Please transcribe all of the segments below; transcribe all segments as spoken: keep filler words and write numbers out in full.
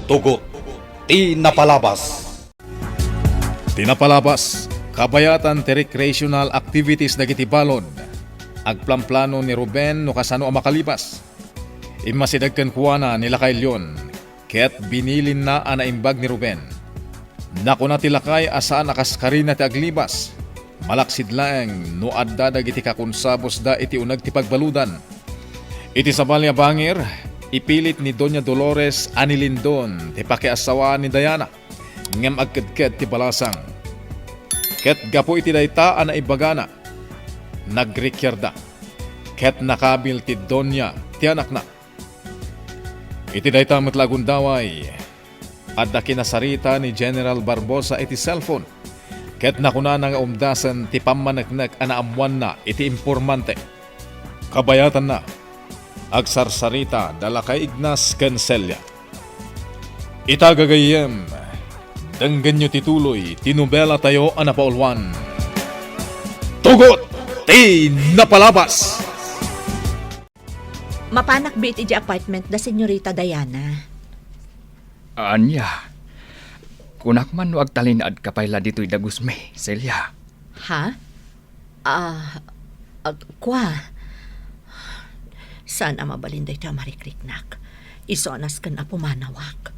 Tugot ti napalabas. Ti napalabas, kabayatan ti recreational activities dagiti balon. Agplamplano ni Ruben no kasano a makalibas. Immasideg kenkuana ni Lakay Leon, ket binilinna a naimbag ni Ruben. Nakuna ti lakay a saan a kaskarina ti aglibas, malaksid laeng no adda dagiti kakonsabosda iti uneg ti pagbaludan. Iti sabali a bangir, ipilit ni Doña Dolores a nilindon ti pakiasawaan ni Diana, ngem agkedked ti balasang. Ket gapu iti dayta a naibagana, nagrikiarda, ket nakabil ti Doña ti anakna. Iti dayta met la a gundaway, adda kinasarita ni General Barbosa iti cellphone, ket nakunana nga umdasen ti pammaneknek a naammoanna iti impormante. Kabayatanna, agsarsarita da Lakay Ignas ken Celia. Ita gagayyem, denggenyo ti tuloy ti nobelatayo a napauluan, Tugot ti Napalabas! Mapanak biit idiay apartment da Senyorita Diana. Ania? Kunak man no agtalinaedka pay la ditoy da Gusme, Celia. Ha? Ah, ah, kua. Saan a mabalin daytoy a marikriknak. Isu a nasken a pumanawak.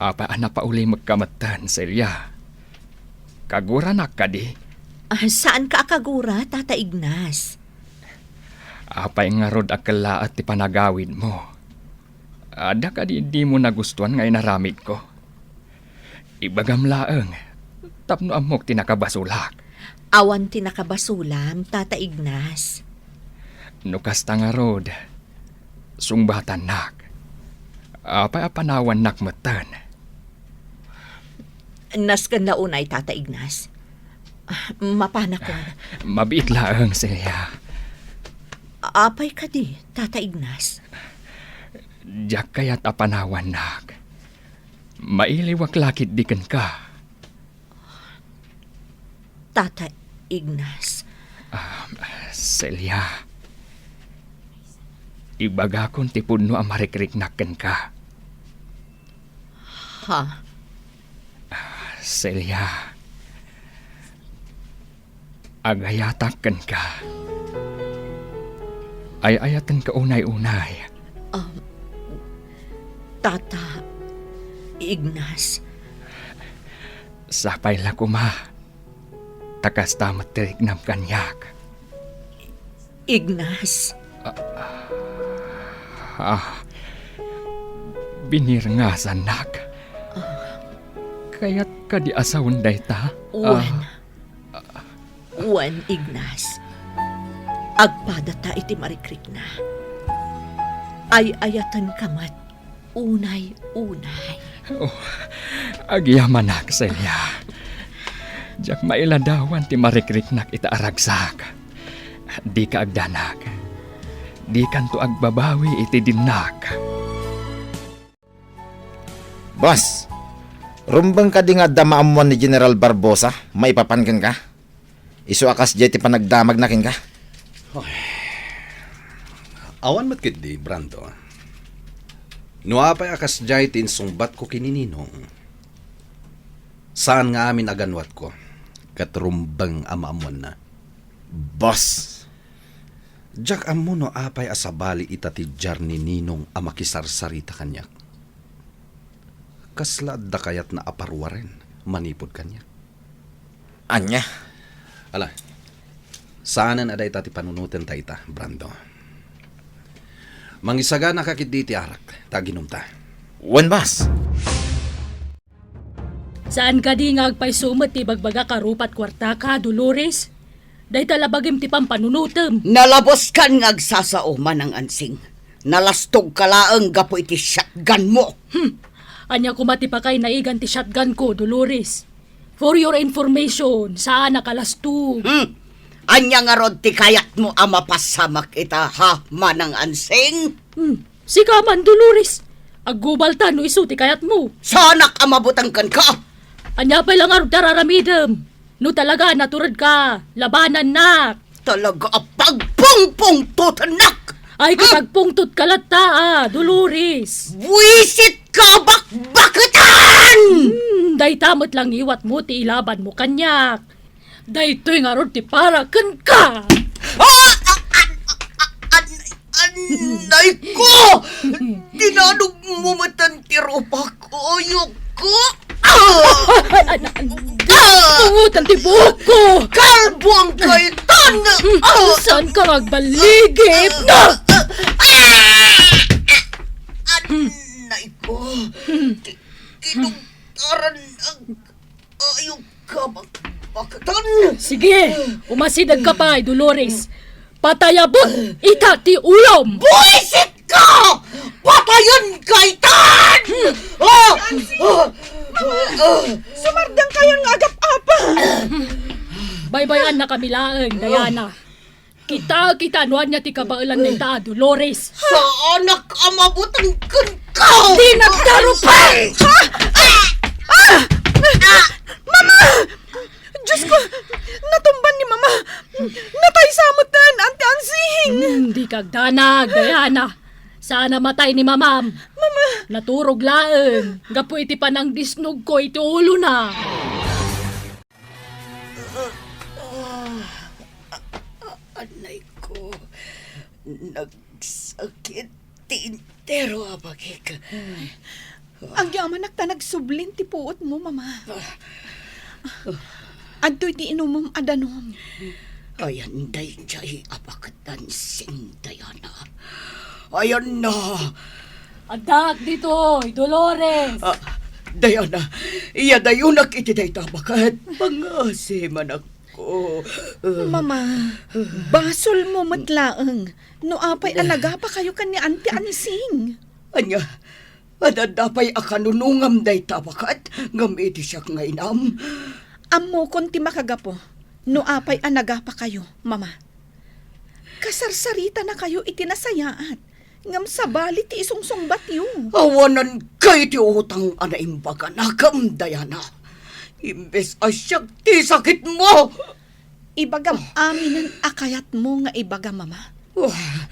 Apay a napaulimekka metten, Celia? Kaguranak kadi? Ah, saanka a kagura, Tata Ignas. Apay ngarud a kellaat ti panagawidmo? Adda kadi dimo nagustuan nga inaramidko? Ibagam laeng, tapno ammok ti nakabasolak. Awan ti nakabasulam, Tata Ignas. No kasta ngarud, sungbatannak. Apay a panawannak metten? Nasken la unay, Tata Ignas. Ah, mapanakon. Mabiit laeng, Celia. Apay kadi, Tata Ignas? Diak kayat a panawannak. Mailiwak la ketdi kenka. Tata Ignas. Ah, Celia. Ibagakon ti pudno a marikriknak kenka. Ha? Celia, agayatak kenka. Ay-ayatenka unay-unay. Um, Tata Ignas. Sapay la koma, ta kasta met ti riknam kaniak. Ignas. Ah, binirngasannak. Kayat kadi a sawen dayta? Wen. Ah. Wen, Ignas. Agpadata iti marikrikna. Ay-ayatenka met unay-unay. Oh, agyamanak, Celia. Diak mailadawan ti marikriknak ita a ragsak. Dika agdanag. Dikanto agbabawi iti dinnak. Boss, rumbeng kadi nga adda maammuan ni General Barbosa maipapan kenka? Isu a kasdiay ti panagdamagna kenka. Ay. Awan met ketdi, Brando. No apay a kasdiay ti insungbatko ken ni Ninong, saan nga amin a ganuatko, ket rumbeng a maammuanna. Boss! Diak ammo no apay a sabali ita ti diar ni Ninong a makisarsarita kaniak. Kasla adda kayatna a paruaren manipud kaniak? Ania? Ala, saanen a dayta ti panunotenta ita, Brando. Mangisaganaka ketdi iti arak, ta aginumta. Wen, boss. Saan kadi nga agpayso met ti ibagbagak a rupat kuartaka, Dolores? Dayta la bagim ti pampanunotem. Nalaboskan nga agsasao, Manang Ansing. Nalastogka laeng gapu iti shotgunmo. Hmm. Ania koma ti pakainaigan ti shotgunko, Dolores? For your information, saan a kalastog. Hmm. Ania ngarud ti kayatmo a mapasamak ita, ha, Manang Ansing? Hmm. Sika man, Dolores. Aggubalta no isu ti kayatmo. Saanak a mabuteng kenka? Ania pay la ngarud ti araramidem? No talaga naturedka, labanannak. Talaga a pagpungpungtotennak! Ay, ket agpungtotka latta, a, Dolores. Buisit ka, bakbaketan! Hmm, dayta met la ngiwatmo ti ilabanmo kaniak. Daytoy ngarud ti para kenka. Ah! Ah! Ah! Ah! Ah! Anay ko! Dinanogmo metten ti rupak. Ayokko! Ah! Pungotan ti buokko! Kalbuang kaitan! Ah! Saan ka agballigit? Ah! Ah! Anay ko! Ti-, tinugtaran ang ayokka bakbakatan! Sige, umasidegka pay, Dolores. Patayabot ita ti ulom! Buisit ka! Patayen ka itan! Ah! Ah! Ah! Sumardeng kayo nga agap-apa! Baybay-annakami laeng, Diana. Kita, kita, no ania ti kabaelan dayta a Dolores. Saanak a mabuteng kenka! Di nagdarupan! Ha? Ah! Ah! Mama! Diyos ko! Natumban ni Mama! Natay sa met ni Auntie Ansing! Hmm, di kagdanag, Diana. Saan a matay ni Mamam? Mama! Naturog laeng. Gapu iti panangdisnogko iti ulona. Anay ko, nagsakit ti entero a bagik. Agyamanak ta nagsublin ti puotmo, Mama. Adtoy ti inumem a danum. Ayan daydiay a baket, Ansing, Diana. Ayanna. Addaak ditoy, Dolores. Ah, Diana, iyadayonak iti dayta a baket. Pangngasimanakko. Mama, basolmo met laeng no apay a nagapakayo ken ni Auntie Ansing. Ania, adda pay a kanunongam dayta a baket ngem iti siak nga inam? Ammokon ti makagapu no apay a nagapakayo, Mama. Kasarsaritanakayo iti nasayaat, ngem sabali ti isungsungbatyo. Awananka iti utang a naimbaganakem, Diana. Imbes a siak ti sakitmo. Ibagam aminen a kayatmo nga ibaga, Mama. Wah.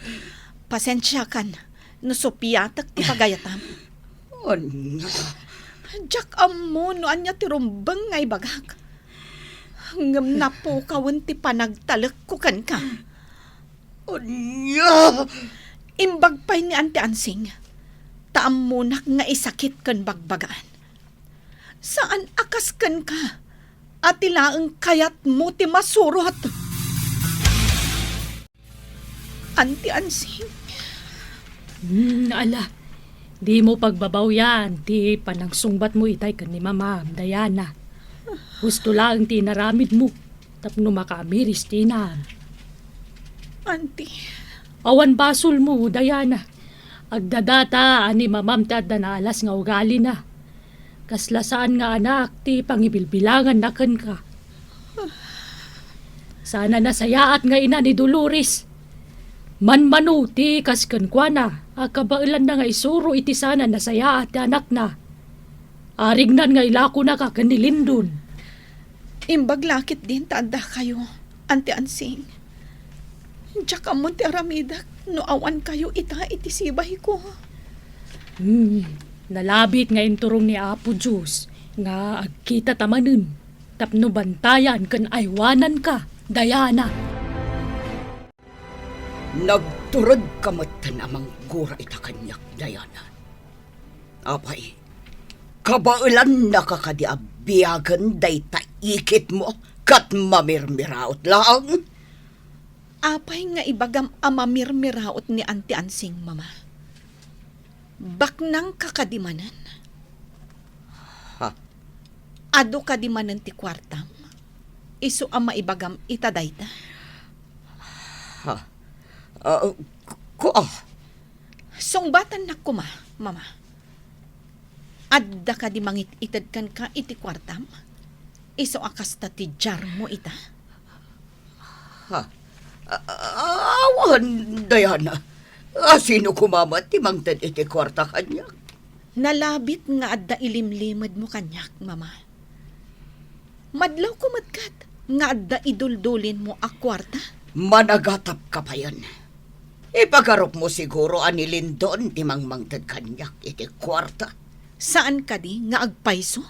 Pasensiakan no supiatek ti pagayatam. Ania? Diak ammo no ania ti rumbeng nga ibagak. Ngem napukawen ti panagtalekko kenka. Ania? Imbag pay ni Auntie Ansing, ta ammonak nga isakit ken bagbagaan. Saan a kas kenka, a ti laeng kayatmo ti masurot. Auntie Ansing. Hmm, ala, dimo pagbabawian ti panangsungbatmo itay ken ni Mamam, Diana. Husto laeng ti inaramidmo tapno makaamiris ti inam. Auntie. Awan basolmo, Diana. Agdadata a ni Mamam ti adda naalas nga ugalina. Kasla saan nga anak ti pangibilbilanganna kenka. Saan a nasayaat nga ina ni Dolores. Manmano ti kas kenkuana a kabaelanna nga isuro iti saan a nasayaat ti anakna. Arignan nga ilakonaka ken ni Lindon. Imbag la ketdin ta addakayo, Auntie Ansing. Diak ammo ti aramidek no awankayo ita iti sibayko. Hmm, nalabit nga inturong ni Apo Dios nga agkitata manen tapno bantayan ken aywananka, Diana. Nagturedka metten a manggura ita kaniak, Diana. Apay, kabaelannaka kadi a biagen dayta ikitmo ket mamirmiraot laeng? Apay nga ibagam a mamirmiraot ni Auntie Ansing, Mama? Baknangka kadi manen? Ha? Adu kadi manen ti kuartam? Isu a maibagam ita dayta? Ha? Ah, ku-, ah. Sungbatannak koma, Mama. Adda kadi mangit-ited kenka iti kuartam? Isu a kasta ti diarmo ita? Ha? A-, a-, awan, Diana. A, sino koma met ti mangted iti kuarta kaniak? Nalabit nga adda ilimlimedmo kaniak, Mama. Madlawko met ket nga adda iduldulinmo a kuarta. Managatapka payen. Ipagarupmo siguro a ni Lindon ti mangmangted kaniak iti kuarta. Saan kadi nga agpayso?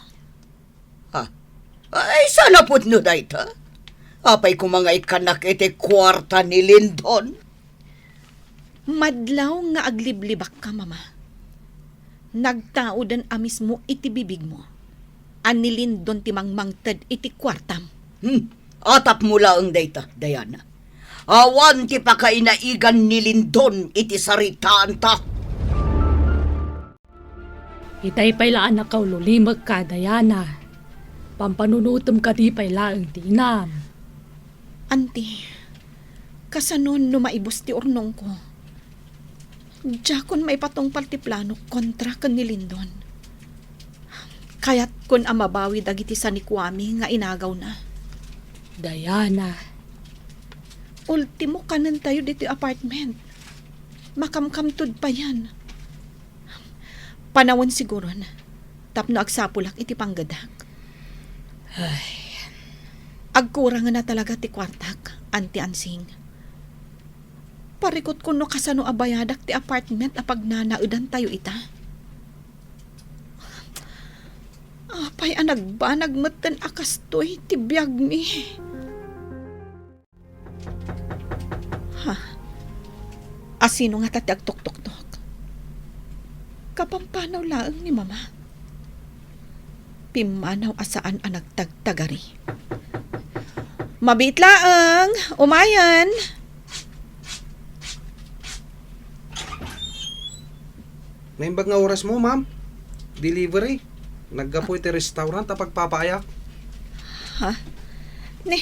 Ha? Ay, saan a pudno dayta? Apay koma nga ikkanak iti kuarta ni Lindon? Madlaw nga agliblibakka, Mama. Nagtaoden a mismo iti bibigmo a ni Lindon ti mangmangted iti kuartam. Hmm. Atapmo laeng dayta, Diana. Awan ti pakainaigan ni Lindon iti saritaanta. Itay pay la a nakaululimekka, Diana. Pampanunotem kadi pay laeng ti inam. Anti, kasano no maibus ti urnongko? Diakon maipatungpal ti planok kontra ken ni Lindon. Kayatkon a mabawi dagiti sanikuami nga inagawna. Diana. Ultimo kanentayo ditoy apartment. Makamkamtod payen. Panawen siguron, tapno agsapulak iti panggedak. Ay. Agkurangen a talaga ti kuartak, Anti Ansing. Parikutko no kasano a bayadak ti apartment a pagnanaedantayo ita. Apay a nagbanag metten a kastoy ti biagmi. Ha? Asino ngata ti agtuktoktok? Kapampanaw laeng ni Mama. Pimmanaw a saan a nagtagtagari. Mabiit laeng, umayen. Naimbag nga orasmo, ma'am? Delivery. Naggapu iti restaurant a pagpapaayak. Ha? Ne,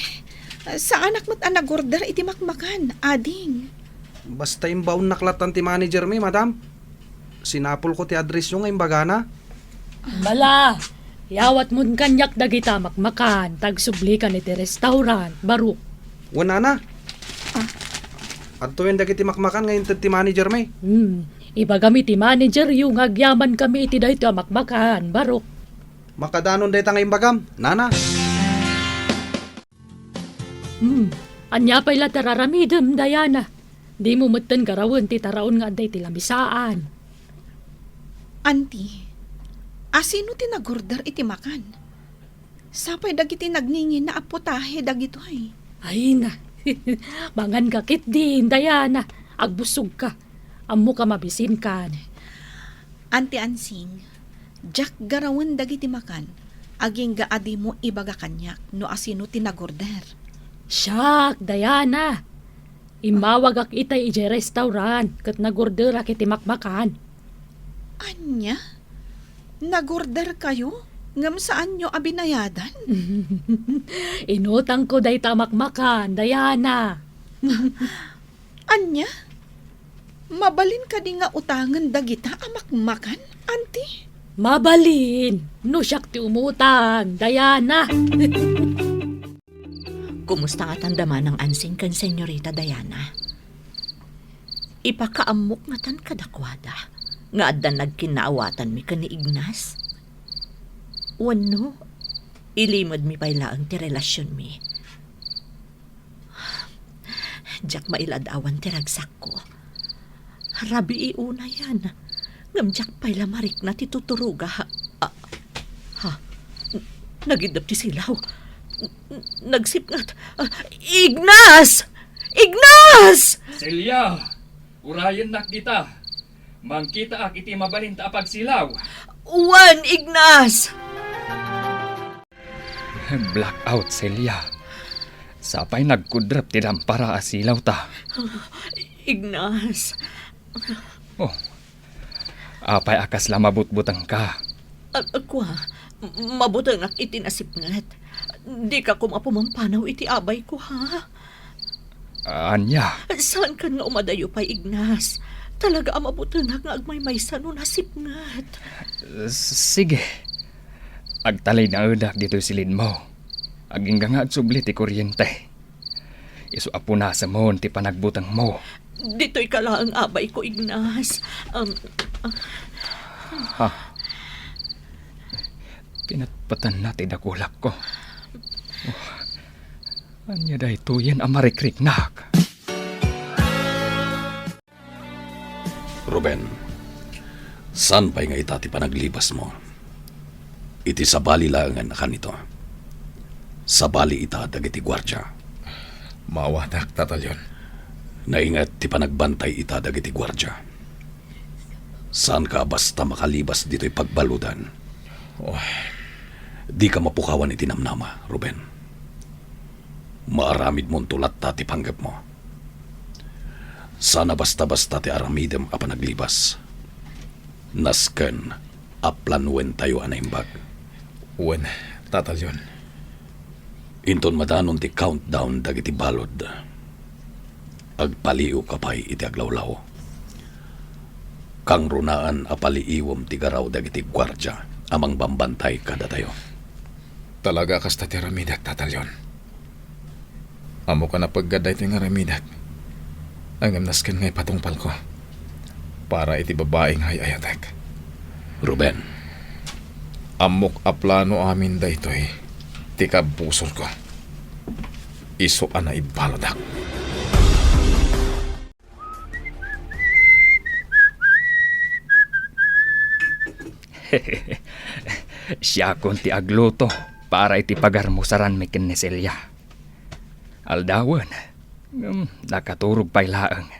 saanak met a nag-order iti makmakan, ading. Basta imbaonnak lattan ti manager mi, madam. Sinapulko ti addressyo nga imbagana. Bala, yawatmon kaniak dagita makmakan, ta agsublikan iti restaurant, barok. Wen, nana. Ah. Adtoyen dagiti makmakan nga inted ti manager mi. Hmm. Ibagam iti manageryo nga agyamankami iti daytoy a makmakan, barok. Makadanon dayta nga imbagam, nana. Hmm, ania pay la ti ar-aramidem, Diana? Dimo metten garawen ti taraon nga adda iti lamisaan. Anti, asino ti nag-order iti makan? Sapay dagiti nagngingina a putahe dagitoy. Ay na, manganka ketdin, Diana. Agbusogka. Ammok a mabisinkan. Anti Ansing, diak garawen dagiti makan, agingga a dimo ibaga kaniak no asino ti nag-order. Siak, Diana. Immawagak itay idiay restaurant ket nag-orderak iti makmakan. Ania? Nag-order kayo ngem saanyo a binayadan? Inutangko dayta a makmakan, Diana. Ania? Mabalin kadi nga utangen dagita a makmakan, anti? Mabalin, no siak ti umutang, Diana. Kumusta ngatan da Manang Ansing ken Senyorita Diana? Ipakaammok ngatan kadakuada nga adda nagkinnaawatanmi ken ni Ignas? Wenno, ilimedmi pay laeng ti relasionmi? Diak mailad-awan ti ragsakko. Rabii unayen, ngem diak pay la marikna ti tuturoga. Ah, ha? N-, nagiddep ti silaw. N-, n-, nagsipnget. Ah, Ignas! Ignas! Celia! Urayennak dita. Mangkitaak iti mabalinta a pagsilaw. Wen, Ignas! Blackout, Celia. Sapay nagkudrep ti lampara a silawta. Ignas. Oh. Apay a kasla mabutbutengka? A-, kua, mabutengak iti nasipnget. Dika koma pumampanaw iti abayko, ha? Ania? Saankan nga umadayo pay, Ignas. Talaga a mabutengak nga agmaymaysa no nasipnget. S-, sige. Agtalinaedak ditoy silidmo. Agingga nga agsubli ti kuryente. Isu a punasemon ti panagbutengmo. Ditoyka laeng, abayko, Ignas. Um, ah. Ha? Pinatpatanna ti dakulakko. Oh, ania daytoyen a marikriknak? Ruben, saan pay nga ita ti panaglibasmo? Iti sabali laengen a kanito. Sabali ita dagiti guardia. Maawatak, Tata Leon. Nainget ti panagbantay ita dagiti guardia. Saanka a basta makalibas ditoy pagbaludan. Oh. Dika mapukawan iti namnama, Ruben. Maaramidmonto latta ti panggepmo. Saan a basta-basta ti aramidem a panaglibas. Nasken a planuentayo a naimbag. Wen, Tata Leon. Inton madanon ti countdown dagiti balud, agpaliiwka pay iti aglawlaw. Kangrunaan a paliiwem ti garaw dagiti guardia a mangbambantay kadatayo. Talaga a kasta ti aramidek, Tata Leon. Ammok a napeggad daytoy nga aramidek. Ngem nasken nga ipatungpalko para iti babai nga ay-ayatek. Ruben. Ammok a plano amin daytoy ti kabbusorko. Isu a naibaludak. Siakon ti agluto para iti pagarmusaranmi ken ni Celia. Aldawen, ngem nakaturog pay laeng.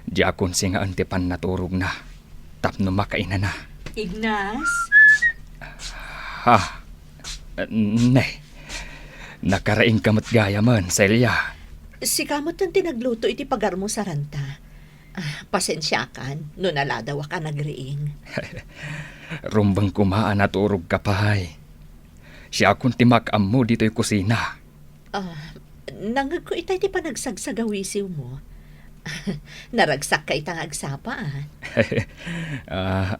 Diakon singaen ti pannaturogna tapno makainana. Ignas? Ha? Ne. Nakaraingka met gayamen, Celia. Sika met ti nagluto iti pagarmusaranta. Ah, pasensiakan no naladawak a nagriing. Rumbeng koma a naturogka pay. Siakon ti makaammo ditoy kusina. Ah, nangngegko itay ti panagsagsagawisiwmo. Naragsakka ita nga agsapa, a? Ah,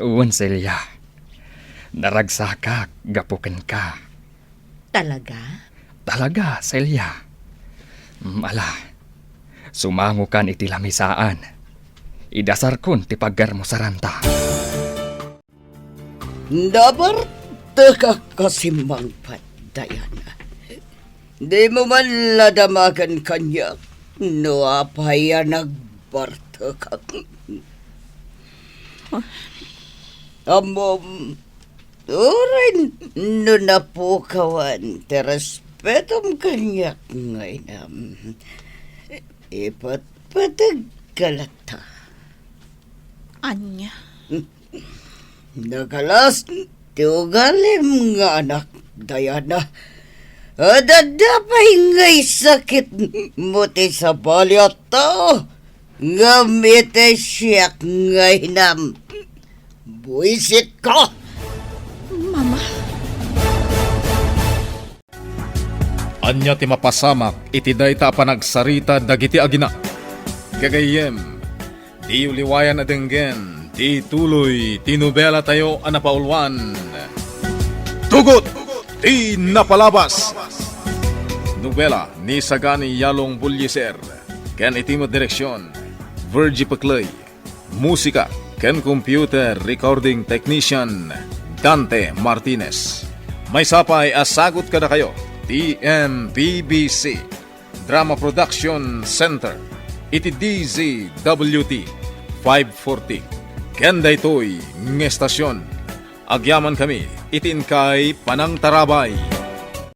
wen, Celia. Naragsakak gapu kenka. Talaga? Talaga, Celia. Mm, ala, sumangokan iti lamisaan. Idasarkon ti paggarmusaranta. Nabartekak a simmangpet, Diana. Dimo man la damagen kaniak no apay a nagbartekak. Ammom, uray no napukawan ti respetom kaniak nga inam, ipatpategka latta. Ania? Nakalas ti ugalim nga anak, Diana. Adda pay nga isakitmo ti sabali a tao, ngem iti siak nga inam, buisit ko. Mama? Ania ti mapasamak iti dayta a panagsarita dagiti agina? Gagayyem, diyo liwayan a denggen ti tuloy ti nobelatayo a napauluan, Tugot ti Napalabas. Nobela ni Sagani Yalong Bullieser ken iti met direksion, Virgie Pecley. Musika ken computer recording technician, Dante Martinez. Maysa pay a sagut kadakayo ti M P B C Drama Production Center iti D Z W T five forty. Ken daytoy nga estasion, agyamankami iti inkay panangtarabay.